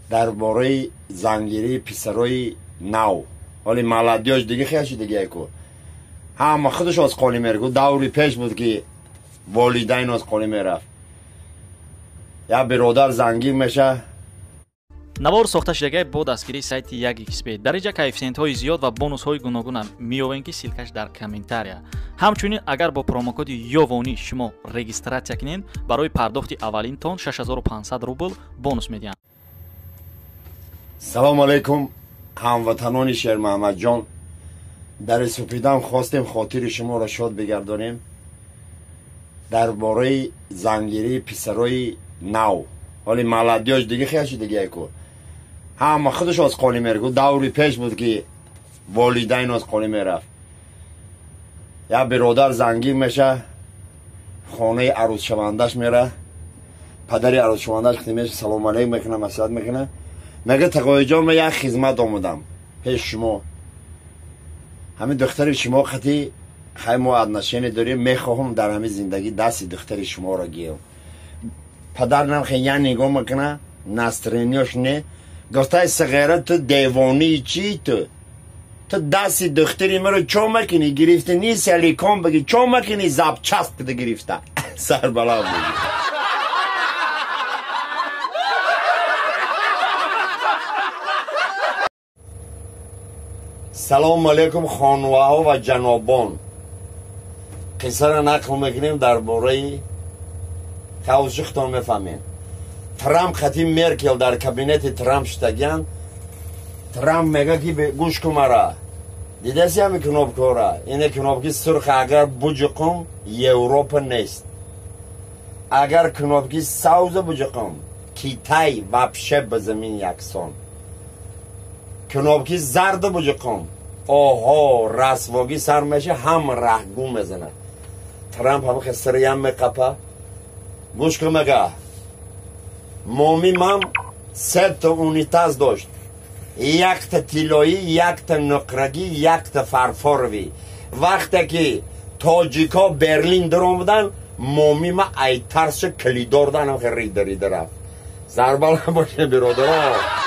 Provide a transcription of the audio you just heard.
Дар бораи зангирии писарои нав. Ҳоли молодёж дига хелши дига ку. Ҳама худаш аз қолӣ мергу. Даври пеш буд ки волидайн аз қолӣ мерафт. Як биродар зангир меша. Навор сохта шудагай бо дастгирии сайти 1xb. Дар инҷа коэффисиентҳои зиёд ва бонусҳои гуногунам меёвем, ки ссылкаш дар комментария. Ҳамчунин агар бо промокоди Ёвонӣ шумо регистратсия кунед, барои пардохти аввалинтон 6500 рубл бонус медиҳанд. Салом алейкум, ҳамватанони Шермаҳмадҷон. Дар супидам хостем хотири шуморо шод бигардонем дар бораи зангирии писарои нав. Ҳоли молодёж дига хелши дига ку. Ҳама худаш аз қолӣ мергу. Даври пеш буд ки волидайн аз қолӣ мерафт. Як биродар зангир меша, хонаи арӯзшавандаш мера. Падари арӯзшавандаш хти меша, салом алейкум мекуна, маслиҳат мекуна. Мега тағоиҷон, ман як хизмат омадам пеш шумо. Ҳамин духтари шумо қати хай мо отношение дорем, мехоҳам дар ҳамин зиндагӣ дасти духтари шуморо гирам. Падар нам хе я нигоҳ мекуна, настроенияш не. Гуфтай сағира, ту девонии чӣ ту? Ту дасти духтари маро чо мекунӣ? Гирифта нест, аликон бигӣ, чо мекунӣ? Запчаст кида гирифта. Сарбаланд бигӣ. Салом алейкум, хонуваҳо ва ҷанобон. Қиссаро нақл мекунем дар бораи хавшихтон мефаҳмем. Трамп хати Меркел дар кабинети Трамп шудагиянд. Трамп мега ки гӯш кун мара. Дидаси ҳами кнопкора? Ине кнопки сурх агар буҷуқум, Европа нест. Агар кнопки савза буҷуқум, Китай вообще ба замин яксон. Кнопки зарда буҷуқум, оҳо, расвогӣ сар меша, ҳам раҳгум мезанад. Трамп ҳама хесараям меқапа. Гӯш кун мега. Моми ман сета унитаз дошт. Якта тиллоӣ, якта нуқрагӣ, якта фарфоровӣ. Вақте ки тоҷико Берлин даромаданд, моми ма ай тарсша калидор дан ҳам рида рида рафт. Сарбаланд бошед, биродарон.